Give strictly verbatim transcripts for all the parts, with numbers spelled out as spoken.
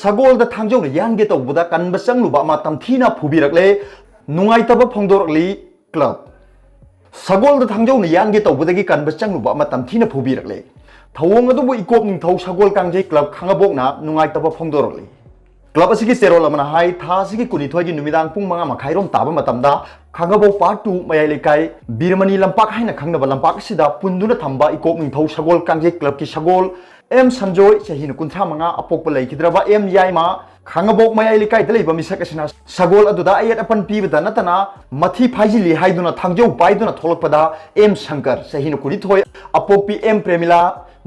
ꯁꯒꯣꯜꯗ ꯊꯥꯡꯖꯧꯅ ꯌꯥꯟꯒꯦ ꯇꯧꯕꯗ ꯀꯟꯕ ꯆꯪꯂꯨꯕ ꯑꯃ ꯇꯝꯊꯤꯅ ꯐꯨꯕꯤꯔꯛꯂꯦ꯫ ꯅꯨꯡꯉꯥꯏꯇꯕ ꯐꯣꯡꯗꯣꯔꯛꯂꯤ꯫ ꯀ꯭ꯂꯕ꯫ ꯁꯒꯣꯜꯗ ꯊꯥꯡꯖꯧꯅ ꯌꯥꯟꯒꯦ ꯇꯧꯕꯗꯒꯤ ꯀꯟꯕ ꯆꯪꯂꯨꯕ ꯑꯃ ꯇꯝꯊꯤꯅ ꯐꯨꯕꯤꯔꯛꯂꯦ꯫ ꯊꯧꯑꯣꯡ ꯑꯗꯨꯕꯨ ꯏꯀꯣꯞ ꯅꯤꯡꯊꯧ ꯁꯒꯣꯜ ꯀꯥꯡꯖꯩ ꯀ꯭ꯂꯕ ꯈꯥꯉꯕꯣꯛꯅ ꯅꯨꯡꯉꯥꯏꯇꯕ ꯐꯣꯡꯗꯣꯔꯛꯂꯤ꯫ ꯀ꯭ꯂꯕ ꯑꯁꯤꯒꯤ ꯆꯦꯔꯣꯜ ꯑꯃꯅ ꯍꯥꯏ, ꯊꯥ ꯑꯁꯤꯒꯤ ꯀꯨꯟꯅꯤꯊꯣꯏꯒꯤ ꯅꯨꯃꯤꯗꯥꯡ ꯄꯨꯡ ꯃꯉꯥ ꯃꯈꯥꯏꯔꯣꯝ ꯇꯥꯕ ꯃꯇꯝꯗ ꯈꯥꯉꯕꯣꯛ ꯄꯥꯔꯠ ꯇꯨ ꯃꯌꯥꯏ ꯂꯩꯀꯥꯏ ꯕꯤꯔꯃꯅꯤ ꯂꯝꯄꯥꯛ ꯍꯥꯏꯅ ꯈꯪꯅꯕ ꯂꯝꯄꯥꯛ ꯑꯁꯤꯗ ꯄꯨꯟꯗꯨꯅ ꯊꯝꯕ ꯏꯀꯣꯞ ꯅꯤꯡꯊꯧ ꯁꯒꯣꯜ ꯀꯥꯡꯖꯩ ꯀ꯭ꯂꯕꯀꯤ ꯁꯒꯣꯜ ꯑꯦꯝ ꯁꯟꯖꯣꯏ, ꯆꯍꯤꯅ ꯀꯨꯟꯊ꯭ꯔꯥ ꯃꯉꯥ, ꯑꯄꯣꯛꯄ ꯂꯩꯈꯤꯗ꯭ꯔꯕ ꯑꯦꯝ ꯌꯥꯏꯃ, ꯈꯥꯉꯕꯣꯛ ꯃꯌꯥꯏ ꯂꯩꯀꯥꯏꯗ ꯂꯩꯕ ꯃꯤꯁꯛ ꯑꯁꯤꯅ ꯁꯒꯣꯜ ꯑꯗꯨꯗ ꯑꯌꯦꯠ ꯑꯄꯟ ꯄꯤꯕꯗ ꯅꯠꯇꯅ ꯃꯊꯤ ꯐꯥꯏꯖꯤꯜꯂꯤ ꯍꯥꯏꯗꯨꯅ ꯊꯥꯡꯖꯧ ꯄꯥꯏꯗꯨꯅ ꯊꯣꯛꯂꯛꯄꯗ ꯑꯦꯝ ꯁꯪꯀꯔ, ꯆꯍꯤꯅ ꯀꯨꯟꯅꯤꯊꯣꯏ, ꯑꯄꯣꯛꯄꯤ M Premila,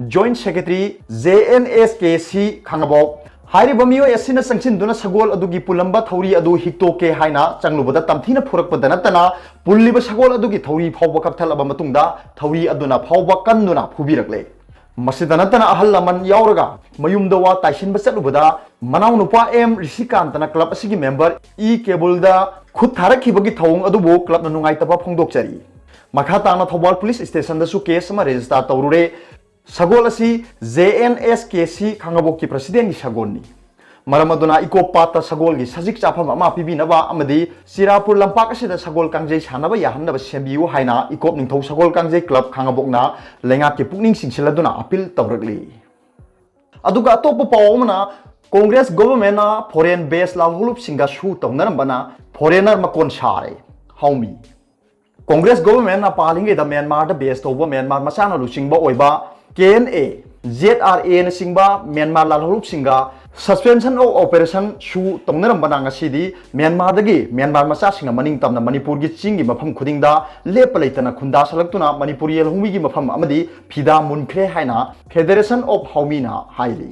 joint secretary, J N S K C ꯈꯥꯉꯕꯣꯛ, ꯍꯥꯏꯔꯤꯕ ꯃꯤꯑꯣꯏ ꯑꯁꯤꯅ ꯆꯪꯁꯤꯟꯗꯨꯅ ꯁꯒꯣꯜ ꯑꯗꯨꯒꯤ ꯄꯨꯜꯂꯝꯕ ꯊꯧꯔꯤ ꯑꯗꯨ ꯍꯤꯛꯇꯣꯛꯀꯦ ꯍꯥꯏꯅ ꯆꯪꯂꯨꯕꯗ ꯇꯝꯊꯤꯅ ꯐꯨꯔꯛꯄꯗ ꯅꯠꯇꯅ ꯄꯨꯜꯂꯤꯕ ꯁꯒꯣꯜ ꯑꯗꯨꯒꯤ ꯊꯧꯔꯤ ꯐꯥꯎꯕ ꯀꯛꯊꯠꯂꯕ ꯃꯇꯨꯡꯗ ꯊꯧꯔꯤ ꯑꯗꯨꯅ ꯐꯥꯎꯕ ꯀꯟꯗꯨꯅ ꯐꯨꯕꯤꯔꯛꯂꯦ꯫ ꯃꯁꯤꯗ ꯅꯠꯇꯅ ꯑꯍꯜ ꯂꯃꯟ ꯌꯥꯎꯔꯒ ꯃꯌꯨꯝꯗ ꯋꯥ ꯇꯥꯏꯁꯤꯟꯕ ꯆꯠꯂꯨꯕꯗ ꯃꯅꯥꯎꯅꯨꯄꯥ ꯑꯦꯝ ꯔꯤꯁꯤꯀꯥꯟꯇꯅ ꯀ꯭ꯂꯕ ꯑꯁꯤꯒꯤ ꯃꯦꯝꯕꯔ ꯏ ꯀꯦꯕꯨꯜꯗ ꯈꯨꯠ ꯊꯥꯔꯛꯈꯤꯕꯒꯤ ꯊꯧꯑꯣꯡ ꯑꯗꯨꯕꯨ ꯀ꯭ꯂꯕꯅ ꯅꯨꯡꯉꯥꯏꯇꯕ ꯐꯣꯡꯗꯣꯛꯆꯔꯤ꯫ ꯃꯈꯥ ꯇꯥꯅ ꯊꯧꯕꯥꯜ ꯄꯨꯂꯤꯁ ꯁ꯭ꯇꯦꯁꯟꯗꯁꯨ ꯀꯦꯁ ꯑꯃ ꯔꯦꯖꯤꯁꯇꯥꯔ ꯇꯧꯔꯨꯔꯦ꯫ ꯁꯒꯣꯜ ꯑꯁꯤ ꯖꯦ ꯑꯦꯟ ꯑꯦꯁ ꯀꯦ ꯁꯤ ꯈꯥꯉꯕꯣꯛꯀꯤ ꯄ꯭ꯔꯁꯤꯗꯦꯟꯒꯤ ꯁꯒꯣꯜꯅꯤ꯫ ꯃꯔꯝ ꯑꯗꯨꯅ ꯏꯀꯣꯞ ꯄꯥꯠꯇ ꯁꯒꯣꯜꯒꯤ ꯁꯖꯤꯛ ꯆꯥꯐꯝ ꯑꯃ ꯄꯤꯕꯤꯅꯕ ꯑꯃꯗꯤ ꯆꯤꯔꯥꯄꯨꯔ ꯂꯝꯄꯥꯛ ꯑꯁꯤꯗ ꯁꯒꯣꯜ ꯀꯥꯡꯖꯩ ꯁꯥꯟꯅꯕ ꯌꯥꯍꯟꯅꯕ ꯁꯦꯝꯕꯤꯌꯨ ꯍꯥꯏꯅ ꯏꯀꯣꯞ ꯅꯤꯡꯊꯧ ꯁꯒꯣꯜ ꯀꯥꯡꯖꯩ ꯀ꯭ꯂꯕ ꯈꯥꯉꯕꯣꯛꯅ ꯂꯩꯉꯥꯛꯀꯤ ꯄꯨꯛꯅꯤꯡ ꯆꯤꯡꯁꯤꯜꯂꯗꯨꯅ ꯑꯄꯤꯜ ꯇꯧꯔꯛꯂꯤ꯫ ꯑꯗꯨꯒ ꯑꯇꯣꯞꯄ ꯄꯥꯎ ꯑꯃꯅ, ꯀꯣꯡꯒ꯭ꯔꯦꯁ ꯒꯣꯚꯔꯟꯃꯦꯟꯠꯅ ꯐꯣꯔꯦꯟ ꯕꯦꯁ ꯂꯥꯜꯍꯧꯂꯨꯞꯁꯤꯡꯒ ꯁꯨ ꯇꯧꯅꯔꯝꯕꯅ ꯐꯣꯔꯦꯟꯅꯔ ꯃꯀꯣꯟ ꯁꯥꯔꯦ꯫ ꯍꯥꯎꯃꯤ꯫ ꯀꯣꯡꯒ꯭ꯔꯦꯁ ꯒꯣꯚꯔꯟꯃꯦꯟꯠꯅ ꯄꯥꯜꯂꯤꯉꯩꯗ ꯃ꯭ꯌꯥꯟꯃꯥꯔꯗ ꯕꯦꯁ ꯇꯧꯕ ꯃ꯭ꯌꯥꯟꯃꯥꯔ ꯃꯆꯥꯅ ꯂꯨꯆꯤꯡꯕ ꯑꯣꯏꯕ K N A, Z R ꯑꯦꯅꯆꯤꯡꯕ ꯃ꯭ꯌꯥꯟꯃꯥꯔ ꯂꯥꯜꯍꯧꯂꯨꯞꯁꯤꯡꯒ ꯁꯁꯄꯦꯟꯁꯟ ꯑꯣꯐ ꯑꯣꯄꯔꯦꯁꯟ ꯁꯨ ꯇꯧꯅꯔꯝꯕꯅ ꯉꯁꯤꯗꯤ ꯃ꯭ꯌꯥꯟꯃꯥꯔꯗꯒꯤ ꯃ꯭ꯌꯥꯟꯃꯥꯔ ꯃꯆꯥꯁꯤꯡꯅ ꯃꯅꯤꯡ ꯇꯝꯅ ꯃꯅꯤꯄꯨꯔꯒꯤ ꯆꯤꯡꯒꯤ ꯃꯐꯝ ꯈꯨꯗꯤꯡꯗ ꯂꯦꯞꯄ ꯂꯩꯇꯅ ꯈꯨꯟꯗꯥꯁꯜꯂꯛꯇꯨꯅ ꯃꯅꯤꯄꯨꯔ ꯌꯦꯜꯍꯧꯃꯤꯒꯤ ꯃꯐꯝ ꯑꯃꯗꯤ ꯐꯤꯗꯥ ꯃꯨꯟꯈ꯭ꯔꯦ ꯍꯥꯏꯅ ꯐꯦꯗꯔꯦꯁꯟ ꯑꯣꯐ ꯍꯥꯎꯃꯤꯅ ꯍꯥꯏꯔꯤ꯫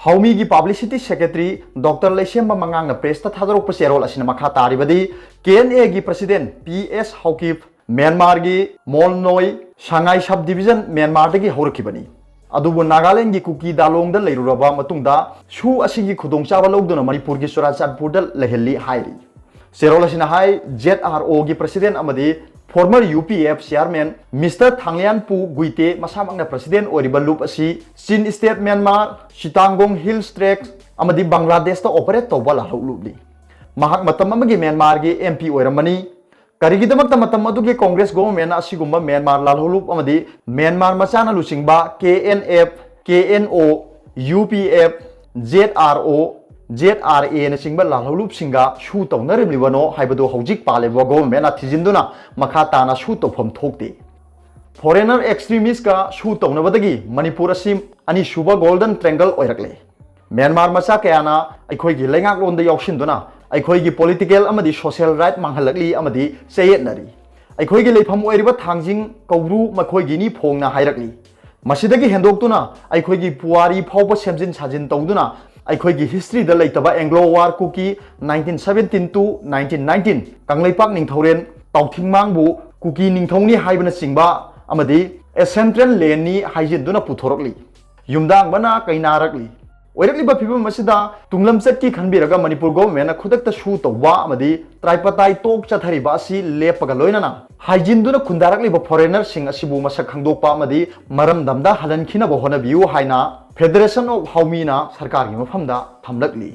ꯍꯥꯎꯃꯤꯒꯤ ꯄꯕ꯭ꯂꯤꯁꯤꯇꯤ ꯁꯦꯀ꯭ꯔꯦꯇꯔꯤ ꯗꯣꯛꯇꯔ ꯂꯩꯁꯦꯝꯕ ꯃꯉꯥꯡꯅ ꯄ꯭ꯔꯦꯁꯇ ꯊꯥꯗꯣꯔꯛꯄ ꯆꯦꯔꯣꯜ ꯑꯁꯤꯅ ꯃꯈꯥ ꯇꯥꯔꯤꯕꯗꯤ, ꯀꯦ ꯑꯦꯟ ꯑꯦꯒꯤ ꯄ꯭ꯔꯁꯤꯗꯦꯟꯠ ꯄꯤ ꯑꯦꯁ ꯍꯥꯎꯀꯤꯞ, ꯃ꯭ꯌꯥꯟꯃꯥꯔꯒꯤ ꯃꯣꯜꯅꯣꯏ ꯁꯉꯥꯏ ꯁꯕ ꯗꯤꯕꯤꯖꯟ ꯃ꯭ꯌꯥꯟꯃꯥꯔꯗꯒꯤ ꯍꯧꯔꯛꯈꯤꯕꯅꯤ꯫ ꯑꯗꯨꯕꯨ ꯅꯥꯒꯥꯂꯦꯟꯗꯒꯤ ꯀꯨꯀꯤ ꯗꯥꯂꯣꯡꯗ ꯂꯩꯔꯨꯔꯕ ꯃꯇꯨꯡꯗ ꯁꯨ ꯑꯁꯤꯒꯤ ꯈꯨꯗꯣꯡꯆꯥꯕ ꯂꯧꯗꯨꯅ ꯃꯅꯤꯄꯨꯔꯒꯤ ꯆꯨꯔꯥꯆꯥꯟꯄꯨꯔꯗ ꯂꯩꯍꯜꯂꯤ ꯍꯥꯏꯔꯤ꯫ ꯆꯦꯔꯣꯜ ꯑꯁꯤꯅ ꯍꯥꯏ, ꯖꯦꯗ ꯑꯥꯔ ꯑꯣꯒꯤ ꯄ꯭ꯔꯁꯤꯗꯦꯟꯠ ꯑꯃꯗꯤ Former U P F chairman Mister Thanglianpu Guite ꯃꯁꯥꯃꯛꯅ president ꯑꯣꯏꯔꯤꯕ ꯂꯨꯞ ꯑꯁꯤ Chin State Myanmar, Chittagong Hill Tracts ꯑꯃꯗꯤ ꯕꯪꯒ꯭ꯂꯥꯗꯦꯁꯇ operate ꯇꯧꯕ ꯂꯥꯜꯍꯧ ꯂꯨꯞꯅꯤ꯫ ꯃꯍꯥꯛ ꯃꯇꯝ ꯑꯃꯒꯤ ꯃ꯭ꯌꯥꯟꯃꯥꯔꯒꯤ M P ꯑꯣꯏꯔꯝꯕꯅꯤ꯫ ꯀꯔꯤꯒꯤꯗꯃꯛꯇ ꯃꯇꯝ ꯑꯗꯨꯒꯤ ꯀꯣꯡꯒ꯭ꯔꯦꯁ ꯒꯣꯚꯔꯟꯃꯦꯟꯠꯅ ꯑꯁꯤꯒꯨꯝꯕ ꯃ꯭ꯌꯥꯟꯃꯥꯔ ꯂꯥꯜꯍꯧ ꯂꯨꯞ ꯑꯃꯗꯤ ꯃ꯭ꯌꯥꯟꯃꯥꯔ ꯃꯆꯥꯅ ꯂꯨꯆꯤꯡꯕ K N F, K N O, U P F, Z R O, Z R A ꯅꯆꯤꯡꯕ ꯂꯥꯜꯍꯧ ꯂꯨꯞꯁꯤꯡꯒ ꯁꯨ ꯇꯧꯅꯔꯝꯂꯤꯕꯅꯣ ꯍꯥꯏꯕꯗꯨ ꯍꯧꯖꯤꯛ ꯄꯥꯜꯂꯤꯕ ꯒꯣꯚꯔꯟꯃꯦꯟꯠꯅ ꯊꯤꯖꯤꯟꯗꯨꯅ ꯃꯈꯥ ꯇꯥꯅ ꯁꯨ ꯇꯧꯐꯝ ꯊꯣꯛꯇꯦ꯫ Foreigner extremistꯀ ꯁꯨ ꯇꯧꯅꯕꯗꯒꯤ ꯃꯅꯤꯄꯨꯔ ꯑꯁꯤ ꯑꯅꯤꯁꯨꯕ Golden Triangle ꯑꯣꯏꯔꯛꯂꯦ꯫ ꯃ꯭ꯌꯥꯟꯃꯥꯔ ꯃꯆꯥ ꯀꯌꯥꯅ ꯑꯩꯈꯣꯏꯒꯤ ꯂꯩꯉꯥꯛꯂꯣꯟꯗ ꯌꯥꯎꯁꯤꯟꯗꯨꯅ ꯑꯩꯈꯣꯏꯒꯤ political ꯑꯃꯗꯤ social right ꯃꯥꯡꯍꯜꯂꯛꯂꯤ ꯑꯃꯗꯤ ꯆꯌꯦꯠꯅꯔꯤ꯫ ꯑꯩꯈꯣꯏꯒꯤ ꯂꯩꯐꯝ ꯑꯣꯏꯔꯤꯕ ꯊꯥꯡꯖꯤꯡ, ꯀꯧꯕ꯭ꯔꯨ ꯃꯈꯣꯏꯒꯤꯅꯤ ꯐꯣꯡꯅ ꯍꯥꯏꯔꯛꯂꯤ꯫ ꯃꯁꯤꯗꯒꯤ ꯍꯦꯟꯗꯣꯛꯇꯨꯅ ꯑꯩꯈꯣꯏꯒꯤ ꯄꯨꯋꯥꯔꯤ ꯐꯥꯎꯕ ꯁꯦꯝꯖꯤꯟ ꯁꯥꯖꯤꯟ ꯇꯧꯗꯨꯅ ꯑꯩꯈꯣꯏꯒꯤ historyꯗ ꯂꯩꯇꯕ Anglo War Kuki nineteen seventeen to nineteen nineteen, Kangleipak ꯅꯤꯡꯊꯧꯔꯦꯜ ꯇꯥꯎꯊꯤꯡꯃꯥꯡꯕꯨ ꯀꯨꯀꯤ ꯅꯤꯡꯊꯧꯅꯤ ꯍꯥꯏꯕꯅꯆꯤꯡꯕ ꯑꯃꯗꯤ a central landꯅꯤ ꯍꯥꯏꯖꯤꯟꯗꯨꯅ ꯄꯨꯊꯣꯔꯛꯂꯤ꯫ ꯌꯨꯝꯗꯥꯡꯕꯅ ꯀꯩꯅꯥꯔꯛꯂꯤ꯫ ꯑꯣꯏꯔꯛꯂꯤꯕ ꯐꯤꯕꯝ ꯑꯁꯤꯗ ꯇꯨꯡꯂꯝꯆꯠꯀꯤ ꯈꯟꯕꯤꯔꯒ ꯃꯅꯤꯄꯨꯔ ꯒꯣꯚꯔꯟꯃꯦꯟꯠꯅ ꯈꯨꯗꯛꯇ ꯁꯨ ꯇꯧꯕ ꯑꯃꯗꯤ tripartite talk ꯆꯠꯊꯔꯤꯕ ꯑꯁꯤ ꯂꯦꯞꯄꯒ ꯂꯣꯏꯅꯅ ꯍꯥꯏꯖꯤꯟꯗꯨꯅ ꯈꯨꯟꯗꯥꯔꯛꯂꯤꯕ foreignerꯁꯤꯡ ꯑꯁꯤꯕꯨ ꯃꯁꯛ ꯈꯪꯗꯣꯛꯄ ꯑꯃꯗꯤ ꯃꯔꯝꯗꯝꯗ ꯍꯜꯍꯟꯈꯤꯅꯕ ꯍꯣꯠꯅꯕꯤꯌꯨ ꯍꯥꯏꯅ Federation of Haomeeꯅ ꯁꯔꯀꯥꯔꯒꯤ ꯃꯐꯝꯗ ꯊꯝꯂꯛꯂꯤ꯫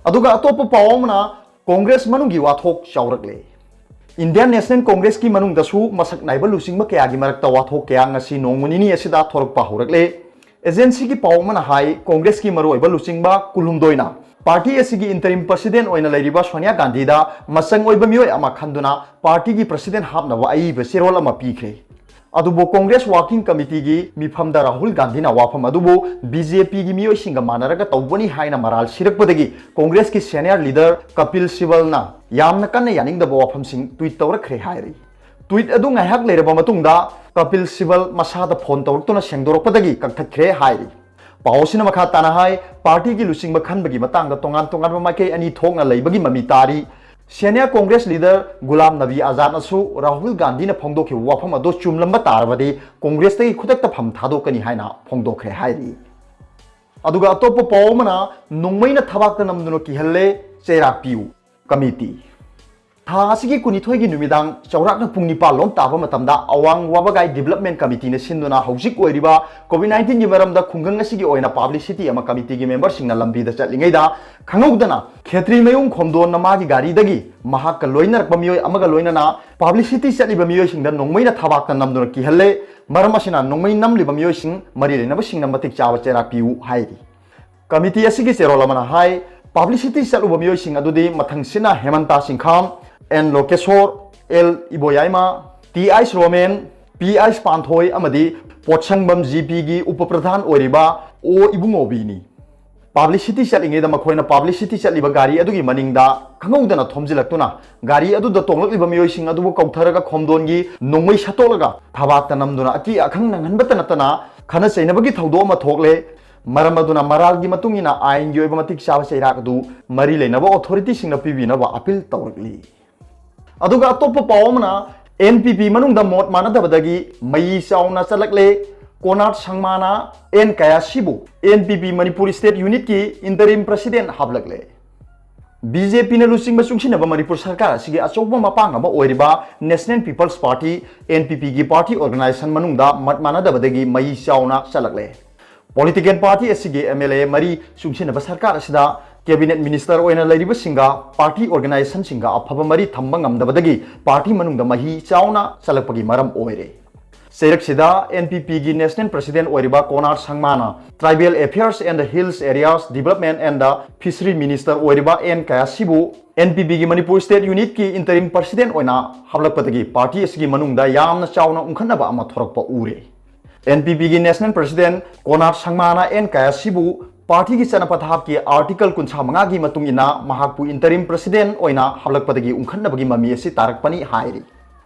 ꯑꯗꯨꯒ ꯑꯇꯣꯞꯄ ꯄꯥꯎ ꯑꯃꯅ ꯀꯣꯡꯒ꯭ꯔꯦꯁ ꯃꯅꯨꯡꯒꯤ ꯋꯥꯊꯣꯛ ꯆꯥꯎꯔꯛꯂꯦ꯫ Indian National Congressꯀꯤ ꯃꯅꯨꯡꯗꯁꯨ ꯃꯁꯛ ꯅꯥꯏꯕ ꯂꯨꯆꯤꯡꯕ ꯀꯌꯥꯒꯤ ꯃꯔꯛꯇ ꯋꯥꯊꯣꯛ ꯀꯌꯥ ꯉꯁꯤ ꯅꯣꯡꯃ ꯅꯤꯅꯤ ꯑꯁꯤꯗ ꯊꯣꯔꯛꯄ ꯍꯧꯔꯛꯂꯦ꯫ Agencyꯒꯤ ꯄꯥꯎ ꯑꯃꯅ ꯍꯥꯏ, ꯀꯣꯡꯒ꯭ꯔꯦꯁꯀꯤ ꯃꯔꯨꯑꯣꯏꯕ ꯂꯨꯆꯤꯡꯕ ꯀꯨꯟꯍꯨꯝꯗꯣꯏꯅ party ꯑꯁꯤꯒꯤ interim president ꯑꯣꯏꯅ ꯂꯩꯔꯤꯕ ꯁꯣꯅꯤꯌꯥ ꯒꯥꯟꯙꯤꯗ ꯃꯆꯪ ꯑꯣꯏꯕ ꯃꯤꯑꯣꯏ ꯑꯃ ꯈꯟꯗꯨꯅ partyꯒꯤ president ꯍꯥꯞꯅꯕ ꯑꯏꯕ ꯆꯦꯔꯣꯜ ꯑꯃ ꯄꯤꯈ꯭ꯔꯦ꯫ ꯑꯗꯨꯕꯨ ꯀꯣꯡꯒ꯭ꯔꯦꯁ working committeeꯒꯤ ꯃꯤꯐꯝꯗ ꯔꯥꯍꯨꯜ ꯒꯥꯟꯙꯤꯅ ꯋꯥꯐꯝ ꯑꯗꯨꯕꯨ BJPꯒꯤ ꯃꯤꯑꯣꯏꯁꯤꯡꯒ ꯃꯥꯟꯅꯔꯒ ꯇꯧꯕꯅꯤ ꯍꯥꯏꯅ ꯃꯔꯥꯜ ꯁꯤꯔꯛꯄꯗꯒꯤ ꯀꯣꯡꯒ꯭ꯔꯦꯁꯀꯤ senior leader ꯀꯄꯤꯜ ꯁꯤꯕꯜꯅ ꯌꯥꯝꯅ ꯀꯟꯅ ꯌꯥꯅꯤꯡꯗꯕ ꯋꯥꯐꯝꯁꯤꯡ tweet ꯇꯧꯔꯛꯈ꯭ꯔꯦ ꯍꯥꯏꯔꯤ꯫ Tweet ꯑꯗꯨ ꯉꯥꯏꯍꯥꯛ ꯂꯩꯔꯕ ꯃꯇꯨꯡꯗ ꯀꯄꯤꯜ ꯁꯤꯕꯜ ꯃꯁꯥꯗ phone ꯇꯧꯔꯛꯇꯨꯅ ꯁꯦꯡꯗꯣꯔꯛꯄꯗꯒꯤ ꯀꯛꯊꯠꯈ꯭ꯔꯦ ꯍꯥꯏꯔꯤ꯫ ꯄꯥꯎ ꯑꯁꯤꯅ ꯃꯈꯥ ꯇꯥꯅ ꯍꯥꯏ, partyꯒꯤ ꯂꯨꯆꯤꯡꯕ ꯈꯟꯕꯒꯤ ꯃꯇꯥꯡꯗ ꯇꯣꯉꯥꯟ ꯇꯣꯉꯥꯟꯕ ꯃꯥꯏꯀꯩ ꯑꯅꯤ ꯊꯣꯛꯅ ꯂꯩꯕꯒꯤ ꯃꯃꯤ ꯇꯥꯔꯤ꯫ Senior Congress leader ꯒꯨꯂꯥꯝ ꯅꯕꯤ ꯑꯖꯥꯗꯅꯁꯨ ꯔꯥꯍꯨꯜ ꯒꯥꯟꯙꯤꯅ ꯐꯣꯡꯗꯣꯛꯈꯤꯕ ꯋꯥꯐꯝ ꯑꯗꯨ ꯆꯨꯝꯂꯝꯕ ꯇꯥꯔꯕꯗꯤ ꯀꯣꯡꯒ꯭ꯔꯦꯁꯇꯒꯤ ꯈꯨꯗꯛꯇ ꯐꯝ ꯊꯥꯗꯣꯛꯀꯅꯤ ꯍꯥꯏꯅ ꯐꯣꯡꯗꯣꯛꯈ꯭ꯔꯦ ꯍꯥꯏꯔꯤ꯫ ꯑꯗꯨꯒ ꯑꯇꯣꯞꯄ ꯄꯥꯎ ꯑꯃꯅ ꯅꯣꯡꯃꯩꯅ ꯊꯕꯥꯛꯇ ꯅꯝꯗꯨꯅ ꯀꯤꯍꯜꯂꯦ, ꯆꯩꯔꯥꯛ ꯄꯤꯌꯨ꯫ Committee꯫ ꯊꯥ ꯑꯁꯤꯒꯤ ꯀꯨꯟꯅꯤꯊꯣꯏꯒꯤ ꯅꯨꯃꯤꯗꯥꯡ ꯆꯥꯎꯔꯥꯛꯅ ꯄꯨꯡ ꯅꯤꯄꯥꯟ ꯂꯣꯝ ꯇꯥꯕ ꯃꯇꯝꯗ ꯑꯋꯥꯡ ꯋꯥꯕꯒꯥꯏ Development Committeeꯅ ꯁꯤꯟꯗꯨꯅ ꯍꯧꯖꯤꯛ ꯑꯣꯏꯔꯤꯕ COVID nineteenꯒꯤ ꯃꯔꯝꯗ ꯈꯨꯡꯒꯪ ꯑꯁꯤꯒꯤ ꯑꯣꯏꯅ publicityꯑꯃ committeeꯒꯤ memberꯁꯤꯡꯅ ꯂꯝꯕꯤꯗ ꯆꯠꯂꯤꯉꯩꯗ ꯈꯪꯍꯧꯗꯅ ꯈꯦꯇ꯭ꯔꯤꯃꯌꯨꯝ ꯈꯣꯝꯗꯣꯟꯅ ꯃꯥꯒꯤ ꯒꯥꯔꯤꯗꯒꯤ ꯃꯍꯥꯛꯀ ꯂꯣꯏꯅꯔꯛꯄ ꯃꯤꯑꯣꯏ ꯑꯃꯒ ꯂꯣꯏꯅꯅ publicity ꯆꯠꯂꯤꯕ ꯃꯤꯑꯣꯏꯁꯤꯡꯗ ꯅꯣꯡꯃꯩꯅ ꯊꯕꯥꯛꯇ ꯅꯝꯗꯨꯅ ꯀꯤꯍꯜꯂꯦ꯫ ꯃꯔꯝ ꯑꯁꯤꯅ ꯅꯣꯡꯃꯩ ꯅꯝꯂꯤꯕ ꯃꯤꯑꯣꯏꯁꯤꯡ ꯃꯔꯤ ꯂꯩꯅꯕꯁꯤꯡꯅ ꯃꯇꯤꯛ ꯆꯥꯕ ꯆꯩꯔꯥꯛ ꯄꯤꯌꯨ ꯍꯥꯏꯔꯤ꯫ Committee ꯑꯁꯤꯒꯤ ꯆꯦꯔꯣꯜ ꯑꯃꯅ ꯍꯥꯏ, publicity ꯆꯠꯂꯨꯕ ꯃꯤꯑꯣꯏꯁꯤꯡ ꯑꯗꯨꯗꯤ ꯃꯊꯪꯁꯤꯠꯅ Hemanta Singkham, N Lokeshor, L Iboyaima, T ꯑꯥꯏꯁ ꯔꯣꯃꯦꯟ, ꯄꯤ ꯑꯥꯏꯁ ꯄꯥꯟꯊꯣꯏ ꯑꯃꯗꯤ ꯄꯣꯠꯁꯪꯕꯝ ꯖꯤ ꯄꯤꯒꯤ ꯎꯄ ꯄ꯭ꯔꯙꯥꯟ ꯑꯣꯏꯔꯤꯕ ꯑꯣ ꯏꯕꯨꯡꯉꯣꯕꯤꯅꯤ꯫ Publicity ꯆꯠꯂꯤꯉꯩꯗ ꯃꯈꯣꯏꯅ publicity ꯆꯠꯂꯤꯕ ꯒꯥꯔꯤ ꯑꯗꯨꯒꯤ ꯃꯅꯤꯡꯗ ꯈꯪꯍꯧꯗꯅ ꯊꯣꯝꯖꯤꯜꯂꯛꯇꯨꯅ ꯒꯥꯔꯤ ꯑꯗꯨꯗ ꯇꯣꯡꯂꯛꯂꯤꯕ ꯃꯤꯑꯣꯏꯁꯤꯡ ꯑꯗꯨꯕꯨ ꯀꯧꯊꯔꯒ ꯈꯣꯝꯗꯣꯟꯒꯤ ꯅꯣꯡꯃꯩ ꯁꯠꯇꯣꯛꯂꯒ ꯊꯕꯥꯛꯇ ꯅꯝꯗꯨꯅ ꯑꯀꯤ ꯑꯈꯪ ꯅꯪꯍꯟꯕꯇ ꯅꯠꯇꯅ ꯈꯠꯅ ꯆꯩꯅꯕꯒꯤ ꯊꯧꯗꯣꯛ ꯑꯃ ꯊꯣꯛꯂꯦ꯫ ꯃꯔꯝ ꯑꯗꯨꯅ ꯃꯔꯥꯜꯒꯤ ꯃꯇꯨꯡ ꯏꯟꯅ ꯑꯥꯏꯟꯒꯤ ꯑꯣꯏꯕ ꯃꯇꯤꯛ ꯆꯥꯕ ꯆꯩꯔꯥꯛ ꯑꯗꯨ ꯃꯔꯤ ꯂꯩꯅꯕ authorityꯁꯤꯡꯅ ꯄꯤꯕꯤꯅꯕ appeal ꯇꯧꯔꯛꯂꯤ꯫ ꯑꯗꯨꯒ ꯑꯇꯣꯞꯄ ꯄꯥꯎ ꯑꯃꯅ, N P P ꯃꯅꯨꯡꯗ ꯃꯣꯠ ꯃꯥꯟꯅꯗꯕꯗꯒꯤ ꯃꯩ ꯆꯥꯎꯅ ꯆꯠꯂꯛꯂꯦ꯫ ꯀꯣꯅꯥꯔꯗ ꯁꯪꯃꯥꯅ ꯑꯦꯟ ꯀꯌꯥꯁꯤꯕꯨ N P P Manipur State Unitꯀꯤ interim president ꯍꯥꯞꯂꯛꯂꯦ꯫ B J Pꯅ ꯂꯨꯆꯤꯡꯕ ꯆꯨꯡꯁꯤꯟꯅꯕ ꯃꯅꯤꯄꯨꯔ ꯁꯔꯀꯥꯔ ꯑꯁꯤꯒꯤ ꯑꯆꯧꯕ ꯃꯄꯥꯡ ꯑꯃ ꯑꯣꯏꯔꯤꯕ National People's Party, N P Pꯒꯤ party organisation ꯃꯅꯨꯡꯗ ꯃꯠ ꯃꯥꯟꯅꯗꯕꯗꯒꯤ ꯃꯩ ꯆꯥꯎꯅ ꯆꯠꯂꯛꯂꯦ꯫ Political party ꯑꯁꯤꯒꯤ M L A ꯃꯔꯤ ꯆꯨꯡꯁꯤꯟꯅꯕ ꯁꯔꯀꯥꯔ ꯑꯁꯤꯗ cabinet minister ꯑꯣꯏꯅ ꯂꯩꯔꯤꯕꯁꯤꯡꯒ party organisationꯁꯤꯡꯒ ꯑꯐꯕ ꯃꯔꯤ ꯊꯝꯕ ꯉꯝꯗꯕꯗꯒꯤ party ꯃꯅꯨꯡꯗ ꯃꯍꯤ ꯆꯥꯎꯅ ꯆꯠꯂꯛꯄꯒꯤ ꯃꯔꯝ ꯑꯣꯏꯔꯦ꯫ ꯆꯩꯔꯛꯁꯤꯗ N P Pꯒꯤ national president ꯑꯣꯏꯔꯤꯕ ꯀꯣꯅꯥꯔ ꯁꯪꯃꯥꯅ Tribal Affairs and Hills Areas Development and Fishery minister ꯑꯣꯏꯔꯤꯕ ꯑꯦꯟ ꯀꯌꯥꯁꯤꯕꯨ N P Pꯒꯤ ꯃꯅꯤꯄꯨꯔ State Unitꯀꯤ interim president ꯑꯣꯏꯅ ꯍꯥꯞꯂꯛꯄꯗꯒꯤ party ꯑꯁꯤꯒꯤ ꯃꯅꯨꯡꯗ ꯌꯥꯝꯅ ꯆꯥꯎꯅ ꯎꯪꯈꯠꯅꯕ ꯑꯃ ꯊꯣꯔꯛꯄ ꯎꯔꯦ꯫ N P Pꯒꯤ national president ꯀꯣꯅꯥꯔꯗ ꯁꯪꯃꯥꯅ ꯑꯦꯟ ꯀꯌꯥꯁꯤꯕꯨ partyꯒꯤ ꯆꯠꯅ ꯄꯊꯥꯞꯀꯤ article ꯀꯨꯟꯊ꯭ꯔꯥ ꯃꯉꯥꯒꯤ ꯃꯇꯨꯡ ꯏꯟꯅ ꯃꯍꯥꯛꯄꯨ interim president ꯑꯣꯏꯅ ꯍꯥꯞꯂꯛꯄꯗꯒꯤ ꯎꯪꯈꯠꯅꯕꯒꯤ ꯃꯃꯤ ꯑꯁꯤ ꯇꯥꯔꯛꯄꯅꯤ ꯍꯥꯏꯔꯤ꯫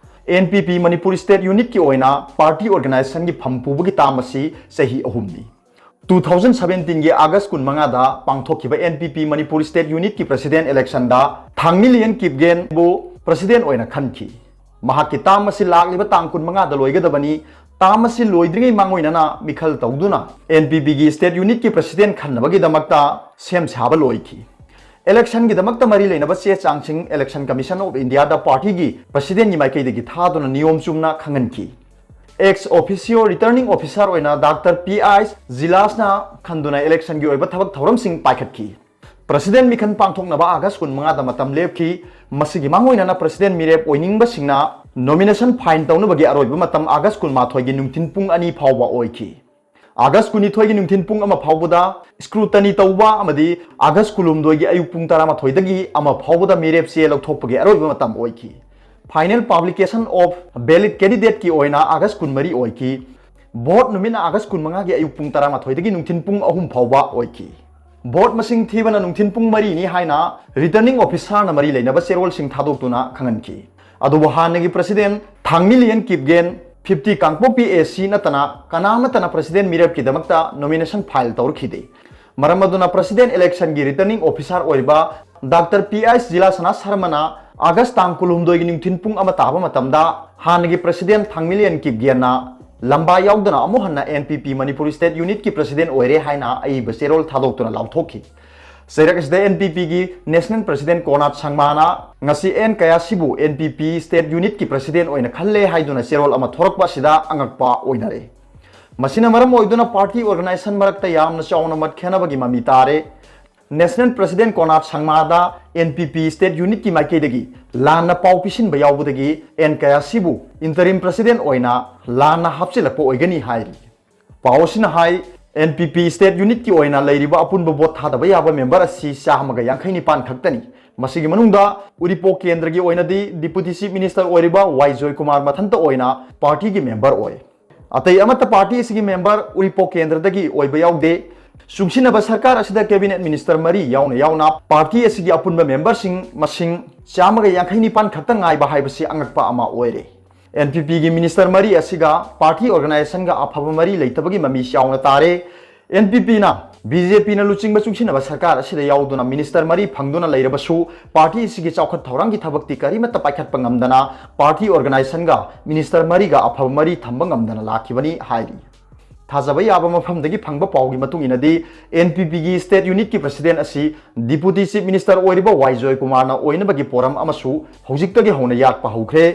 N P P Manipur State Unitꯀꯤ ꯑꯣꯏꯅ party organisationꯒꯤ ꯐꯝ ꯄꯨꯕꯒꯤ term ꯑꯁꯤ ꯆꯍꯤ ꯑꯍꯨꯝꯅꯤ꯫ Two thousand seventeenꯒꯤ August ꯀꯨꯟꯃꯉꯥꯗ ꯄꯥꯡꯊꯣꯛꯈꯤꯕ N P P Manipur State Unitꯀꯤ president electionꯗ ꯊꯥꯡꯃꯤꯂꯤꯌꯟ ꯀꯤꯞꯒꯦꯟꯕꯨ president ꯑꯣꯏꯅ ꯈꯟꯈꯤ꯫ ꯃꯍꯥꯛꯀꯤ term ꯑꯁꯤ ꯂꯥꯛꯂꯤꯕ ꯇꯥꯡ ꯀꯨꯟꯃꯉꯥꯗ ꯂꯣꯏꯒꯗꯕꯅꯤ꯫ Term ꯑꯁꯤ ꯂꯣꯏꯗ꯭ꯔꯤꯉꯩ ꯃꯥꯡꯑꯣꯏꯅꯅ ꯃꯤꯈꯜ ꯇꯧꯗꯨꯅ N P Pꯒꯤ State Unitꯀꯤ president ꯈꯟꯅꯕꯒꯤꯗꯃꯛꯇ ꯁꯦꯝ ꯁꯥꯕ ꯂꯣꯏꯈꯤ꯫ Election ꯒꯤꯗꯃꯛꯇ ꯃꯔꯤ ꯂꯩꯅꯕ ꯆꯦ ꯆꯥꯡꯁꯤꯡ Election Commission of India the party ꯒꯤ President ꯀꯤ ꯃꯥꯏꯀꯩꯗꯒꯤ ꯊꯥꯗꯨꯅ ꯅꯤꯌꯣꯝ ꯆꯨꯝꯅ ꯈꯪꯍꯟꯈꯤ꯫ Ex officio returning officer ꯑꯣꯏꯅ ꯗꯥꯛꯇꯔ ꯄꯤ ꯑꯥꯏ ꯖꯤꯂꯥꯁꯅ ꯈꯟꯗꯨꯅ election ꯒꯤ ꯑꯣꯏꯕ ꯊꯕꯛ ꯊꯧꯔꯝꯁꯤꯡ ꯄꯥꯏꯈꯠꯈꯤ꯫ President ꯃꯤꯈꯜ ꯄꯥꯡꯊꯣꯛꯅꯕ August ꯀꯨꯟꯃꯉꯥꯗ ꯃꯇꯝ ꯂꯦꯞꯈꯤ꯫ ꯃꯁꯤꯒꯤ ꯃꯥꯡꯑꯣꯏꯅꯅ President ꯃꯤꯔꯦꯞ ꯑꯣꯏꯅꯤꯡꯕꯁꯤꯡꯅ nomination file ꯇꯧꯅꯕꯒꯤ ꯑꯔꯣꯏꯕ ꯃꯇꯝ August ꯀꯨꯟꯃꯥꯊꯣꯏꯒꯤ ꯅꯨꯡꯊꯤꯟ ꯄꯨꯡ ꯑꯅꯤ ꯐꯥꯎꯕ ꯑꯣꯏꯈꯤ꯫ August ꯀꯨꯟꯅꯤꯊꯣꯏꯒꯤ ꯅꯨꯡꯊꯤꯟ ꯄꯨꯡ ꯑꯃ ꯐꯥꯎꯕꯗ scrutiny ꯇꯧꯕ ꯑꯃꯗꯤ August ꯀꯨꯟꯍꯨꯝꯗꯣꯏꯒꯤ ꯑꯌꯨꯛ ꯄꯨꯡ ꯇꯔꯥꯃꯥꯊꯣꯏꯗꯒꯤ ꯑꯃ ꯐꯥꯎꯕꯗ ꯃꯤꯔꯦꯞ ꯆꯦ ꯂꯧꯊꯣꯛꯄꯒꯤ ꯑꯔꯣꯏꯕ ꯃꯇꯝ ꯑꯣꯏꯈꯤ꯫ Final publication of valid candidate ꯀꯤ ꯑꯣꯏꯅ August ꯀꯨꯟꯃꯔꯤ ꯑꯣꯏꯈꯤ꯫ Vote ꯅꯨꯃꯤꯠꯅ August ꯀꯨꯟꯃꯉꯥꯒꯤ ꯑꯌꯨꯛ ꯄꯨꯡ ꯇꯔꯥꯃꯥꯊꯣꯏꯗꯒꯤ ꯅꯨꯡꯊꯤꯟ ꯄꯨꯡ ꯑꯍꯨꯝ ꯐꯥꯎꯕ ꯑꯣꯏꯈꯤ꯫ Vote ꯃꯁꯤꯡ ꯊꯤꯕꯅ ꯅꯨꯡꯊꯤꯟ ꯄꯨꯡ ꯃꯔꯤꯅꯤ ꯍꯥꯏꯅ Returning Officer ꯅ ꯃꯔꯤ ꯂꯩꯅꯕ ꯆꯦꯔꯣꯜꯁꯤꯡ ꯊꯥꯗꯣꯛꯇꯨꯅ ꯈꯪꯍꯟꯈꯤ꯫ ꯑꯗꯨꯕꯨ ꯍꯥꯟꯅꯒꯤ President ꯊꯥꯡꯃꯤꯂꯤꯌꯟ Kipgen, fifty Kangpokpi A C ꯅꯠꯇꯅ ꯀꯅꯥꯃꯠꯇꯅ President ꯃꯤꯔꯦꯞꯀꯤꯗꯃꯛꯇ nomination file ꯇꯧꯔꯛꯈꯤꯗꯦ꯫ ꯃꯔꯝ ꯑꯗꯨꯅ President election ꯒꯤ Returning Officer ꯑꯣꯏꯔꯤꯕ ꯗꯥꯛꯇꯔ ꯄꯤ ꯑꯥꯏ ꯖꯤꯂꯥꯁꯅꯥ ꯁꯔꯃꯅ August ꯇꯥꯡ ꯀꯨꯟꯍꯨꯝꯗꯣꯏꯒꯤ ꯅꯨꯡꯊꯤꯟ ꯄꯨꯡ ꯑꯃ ꯇꯥꯕ ꯃꯇꯝꯗ ꯍꯥꯟꯅꯒꯤ President ꯊꯥꯡꯃꯤꯂꯤꯌꯟ ꯀꯤꯞꯒꯦꯟꯅ ꯂꯝꯕꯥ ꯌꯥꯎꯗꯅ ꯑꯃꯨꯛ ꯍꯟꯅ N P P Manipur State Unit ꯀꯤ President ꯑꯣꯏꯔꯦ ꯍꯥꯏꯅ ꯑꯏꯕ ꯆꯦꯔꯣꯜ ꯊꯥꯗꯣꯛꯇꯨꯅ ꯂꯥꯎꯊꯣꯛꯈꯤ꯫ ꯆꯩꯔꯛ ꯑꯁꯤꯗ N P P ꯒꯤ National President ꯀꯣꯅꯥꯠ ꯁꯪꯃꯥꯅ ꯉꯁꯤ ꯑꯦꯟ ꯀꯌꯥꯁꯤꯕꯨ N P P State Unit ꯀꯤ President ꯑꯣꯏꯅ ꯈꯜꯂꯦ ꯍꯥꯏꯗꯨꯅ ꯆꯦꯔꯣꯜ ꯑꯃ ꯊꯣꯔꯛꯄ ꯑꯁꯤꯗ ꯑꯉꯛꯄ ꯑꯣꯏꯅꯔꯦ꯫ ꯃꯁꯤꯅ ꯃꯔꯝ ꯑꯣꯏꯗꯨꯅ party organization ꯃꯔꯛꯇ ꯌꯥꯝꯅ ꯆꯥꯎꯅ ꯃꯠ ꯈꯦꯅꯕꯒꯤ ꯃꯃꯤ ꯇꯥꯔꯦ꯫ National President ꯀꯣꯅꯥꯠ ꯁꯪꯃꯥꯗ N P P State Unit ꯀꯤ ꯃꯥꯏꯀꯩꯗꯒꯤ ꯂꯥꯟꯅ ꯄꯥꯎ ꯄꯤꯁꯤꯟꯕ ꯌꯥꯎꯕꯗꯒꯤ ꯑꯦꯟ ꯀꯌꯥꯁꯤꯕꯨ Interim President ꯑꯣꯏꯅ ꯂꯥꯟꯅ ꯍꯥꯞꯆꯤꯜꯂꯛꯄ ꯑꯣꯏꯒꯅꯤ ꯍꯥꯏꯔꯤ꯫ ꯄꯥꯎ ꯑꯁꯤꯅ ꯍꯥꯏ, N P P State Unit ꯀꯤ ꯑꯣꯏꯅ ꯂꯩꯔꯤꯕ ꯑꯄꯨꯟꯕ vote ꯊꯥꯗꯕ ꯌꯥꯕ member ꯑꯁꯤ ꯆꯥꯝꯃꯒ ꯌꯥꯡꯈꯩ ꯅꯤꯄꯥꯟ ꯈꯛꯇꯅꯤ꯫ ꯃꯁꯤꯒꯤ ꯃꯅꯨꯡꯗ ꯎꯔꯤꯄꯣꯛ ꯀꯦꯟꯗ꯭ꯔꯒꯤ ꯑꯣꯏꯅꯗꯤ Deputy Chief Minister ꯑꯣꯏꯔꯤꯕ ꯋꯥꯏ ꯖꯣꯏꯀꯨꯃꯥꯔ ꯃꯊꯟꯇ ꯑꯣꯏꯅ party ꯒꯤ member ꯑꯣꯏ꯫ ꯑꯇꯩ ꯑꯃꯠꯇ party ꯑꯁꯤꯒꯤ member ꯎꯔꯤꯄꯣꯛ ꯀꯦꯟꯗ꯭ꯔꯗꯒꯤ ꯑꯣꯏꯕ ꯌꯥꯎꯗꯦ꯫ ꯆꯨꯡꯁꯤꯟꯅꯕ ꯁꯔꯀꯥꯔ ꯑꯁꯤꯗ Cabinet Minister ꯃꯔꯤ ꯌꯥꯎꯅ ꯌꯥꯎꯅ party ꯑꯁꯤꯒꯤ ꯑꯄꯨꯟꯕ member ꯁꯤꯡ ꯃꯁꯤꯡ ꯆꯥꯝꯃꯒ ꯌꯥꯡꯈꯩ ꯅꯤꯄꯥꯟ ꯈꯛꯇ ꯉꯥꯏꯕ ꯍꯥꯏꯕꯁꯤ ꯑꯉꯛꯄ ꯑꯃ ꯑꯣꯏꯔꯦ꯫ N P P ꯒꯤ minister ꯃꯔꯤ ꯑꯁꯤꯒ party organization ꯒ ꯑꯐꯕ ꯃꯔꯤ ꯂꯩꯇꯕꯒꯤ ꯃꯃꯤ ꯆꯥꯎꯅ ꯇꯥꯔꯦ꯫ N P P ꯅ B J P ꯅ ꯂꯨꯆꯤꯡꯕ ꯆꯨꯡꯁꯤꯟꯅꯕ ꯁꯔꯀꯥꯔ ꯑꯁꯤꯗ ꯌꯥꯎꯗꯨꯅ minister ꯃꯔꯤ ꯐꯪꯗꯨꯅ ꯂꯩꯔꯕꯁꯨ party ꯑꯁꯤꯒꯤ ꯆꯥꯎꯈꯠ ꯊꯧꯔꯥꯡꯒꯤ ꯊꯕꯛꯇꯤ ꯀꯔꯤꯃꯠꯇ ꯄꯥꯏꯈꯠꯄ ꯉꯝꯗꯅ party organization ꯒ minister ꯃꯔꯤꯒ ꯑꯐꯕ ꯃꯔꯤ ꯊꯝꯕ ꯉꯝꯗꯅ ꯂꯥꯛꯈꯤꯕꯅꯤ ꯍꯥꯏꯔꯤ꯫ ꯊꯥꯖꯕ ꯌꯥꯕ ꯃꯐꯝꯗꯒꯤ ꯐꯪꯕ ꯄꯥꯎꯒꯤ ꯃꯇꯨꯡ ꯏꯟꯅꯗꯤ, NPP ꯒꯤ state unit ꯀꯤ president ꯑꯁꯤ Deputy Chief Minister ꯑꯣꯏꯔꯤꯕ ꯋꯥꯏ ꯖꯣꯏꯀꯨꯃꯥꯔꯅ ꯑꯣꯏꯅꯕꯒꯤ ꯄꯣꯔꯝ ꯑꯃꯁꯨ ꯍꯧꯖꯤꯛꯇꯒꯤ ꯍꯧꯅ ꯌꯥꯠꯄ ꯍꯧꯈ꯭ꯔꯦ꯫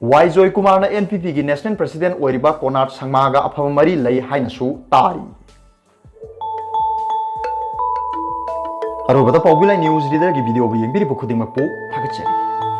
ꯋꯥꯏ ꯖꯣꯏꯀꯨꯃꯥꯔꯅ NPP ꯒꯤ national president ꯑꯣꯏꯔꯤꯕ ꯀꯣꯅꯥꯔꯗ ꯁꯪꯃꯥꯒ ꯑꯐꯕ ꯃꯔꯤ ꯂꯩ ꯍꯥꯏꯅꯁꯨ ꯇꯥꯔꯤ꯫ ꯑꯔꯣꯏꯕꯗ ꯄꯥꯎꯕꯤ ꯂꯥꯏ news reader ꯒꯤ video ꯕꯨ ꯌꯦꯡꯕꯤꯔꯤꯕ ꯈꯨꯗꯤꯡꯃꯛꯄꯨ ꯊꯥꯒꯠꯆꯔꯤ꯫